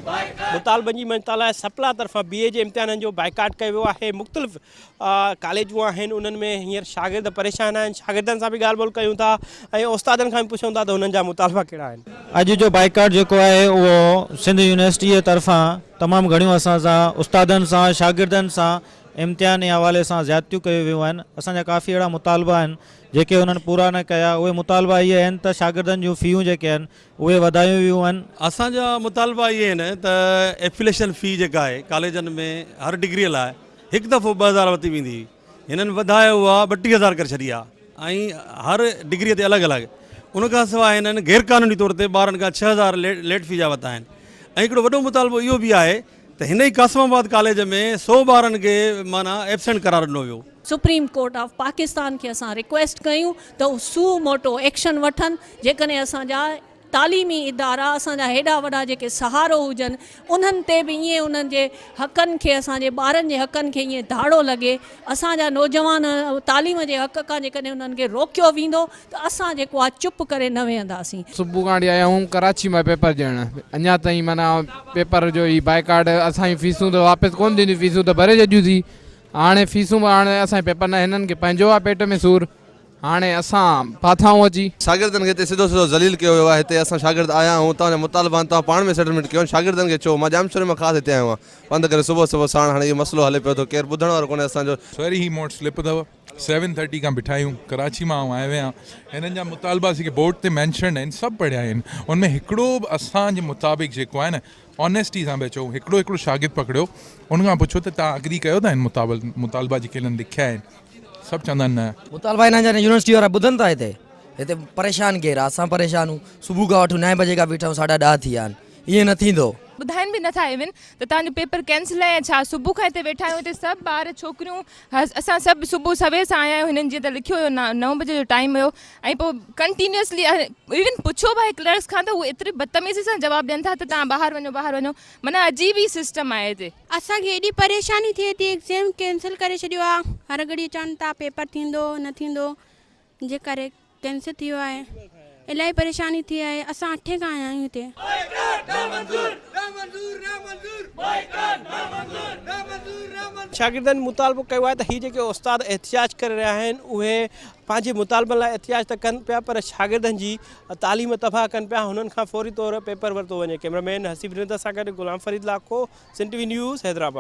مطالبن جي مڃتا لاء سپلا طرفان بي اي جي امتحانن جو بائيڪاٽ ڪيو ويو آهي. مختلف ڪاليجون آهن انهن ۾ هينئر شاگرد پريشان آهن. شاگردن سان به ڳالهه ٻولهه ڪيون ٿا ۽ استادن کان به پڇون ٿا ته انهن جا مطالبا ڪهڙا آهن. اڄ جو بائيڪاٽ جيڪو آهي اهو سنڌ يونيورسٽي جي طرفان تمام گهڻيون اسان سان استادن سان شاگردن سان امتحاني حوالي سان زيادتيون ڪيون ويون آهن. اسان جا ڪافي اهڙا مطالبا آهن جيڪي انهن پورا نه ڪيا. اهي مطالبا اهي آهن ته شاگردن جون فيون جيڪي آهن اهي وڌايون ويون آهن. اسان جا مطالبا اهي آهن ته ايفليشن في جيڪا آهي ڪاليجن ۾ هر ڊگري لاء هڪ دفعو 2000 ورتي ويندي هئي هنن وڌائي اها 32,000 ڪري ڇڏي آهي ۽ هر ڊگري تي الڳ الڳ. ان کان سواء هنن غير قانوني طور تي ٻارن کان 6000 ليٽ في جا ورتا آهن ۽ هڪڙو وڏو مطالبو اهو به آهي ته هن ئي قاسم آباد ڪاليج ۾ 100 ٻارن کي معنيٰ ايبسنٽ قرار ڏنو ويو. سپريم ڪورٽ آف پاڪستان کي اسان رڪويسٽ ڪيون ته هو سو موٽو ايڪشن وٺن جيڪڏهن اسان جا تعليمي ادارا اسان جا هيڏا وڏا جيڪي سهارو هجن انهن تي به ائين انهن جي حقن کي اسان جي ٻارن جي حقن کي ائين ڌاڙو لڳي اسان جا نوجوان تعليم جي حق کان جيڪڏهن انهن کي روڪيو ويندو ته اسان جيڪو آ چپ ڪري نه ويهنداسين. صبح کان وٺي آيا آهيون ڪراچي مان پيپر ڏيڻ اڃا تائين معنيٰ پيپر جو هي بائيڪاٽ اسان جون فيسون ته واپس ڪونه ٿينديون فيسون ته ڀري ڇڏيون سين هاڻي فيسون به هاڻي اسان جي پيپر نه هنن کي پنهنجو آ پيٽ ۾ سور هاڻي اسان ڦاٿا آهيون اچي. شاگردن کي هتي سڌو سڌو ذليل ڪيو ويو آهي هتي اسان شاگرد آيا آهيون توهان جا مطالبا آهن توهان پاڻ ۾ سيٽلمينٽ ڪيو شاگردن کي ڇو مان ڄامشوري مان خاص هتي آيو آهيان پنڌ ڪري صبح صبح ساڻ هاڻي اهو مسئلو هلي پيو ٿو ڪير ٻڌڻ وارو ڪونهي اسان جو. سوري هي مون وٽ سلپ اٿو سيون ٿرٽي کان بيٺا آهيون ڪراچي مان آئون آيو آهيان هنن جا مطالبا جيڪي بورڊ تي مينشنڊ آهن سڀ پڙهيا آهن ان ۾ هڪڙو به اسان جي مطابق جيڪو آهي نه آنيسٽي سان پيا چئون هڪڙو هڪڙو شاگرد پڪڙيو ان کان پڇو ته توهان اگري ڪيو ٿا هن مطالبا جيڪي هنن لکيا آهن سڀ چوندا آهن نه. مطالبا هنن جا يونيورسٽي وارا ٻڌن ٿا هتي هتي پريشان ڪير آهي اسان پريشان آهيون صبح کان وٺي نائين بجي کان بيٺا آهيون ساڍا ڏهه ٿي ويا آهن ائين نه ٿيندو. ٻڌائين به نٿا ايون ته توهان جو پيپر ڪينسل آهي يا ڇا صبح کان هتي ويٺا آهيون هتي سڀ ٻار ڇوڪريون اسان سڀ صبح سوير سان آيا آهيون هنن جيئن ته لکيو هيو 9 بجي جو ٽائيم هيو ۽ پوء ڪنٽينيوسلي ايون پڇو به آهي ڪلرڪس کان ته هو ايتري بدتميزي سان جواب ڏين ٿا ته توهان ٻاهر وڃو ٻاهر وڃو معنيٰ عجيب ئي سسٽم آهي هتي. اسان کي ايڏي پريشاني ٿئي ٿي ايگزيم ڪينسل ڪري ڇڏيو آ هر گهڙي چون ٿا پيپر ٿيندو نه ٿيندو جي ڪري ڪينسل ٿي ويو آهي الاهي پريشاني ٿي آهي اسان اٺين کان آيا آهيون هتي. شاگردن مطالبو ڪيو آهي ته هي جيڪي استاد احتجاج ڪري رهيا آهن اهي پنهنجي مطالبن لاء احتجاج ته ڪن پيا پر شاگردن جي تعليم تباهه ڪن پيا هنن کان فوري طور پيپر ورتو وڃي ڪئميرا مين حسيب رند سان گڏ Ghulam Farid Lakho Sindh T V news Hyderabad.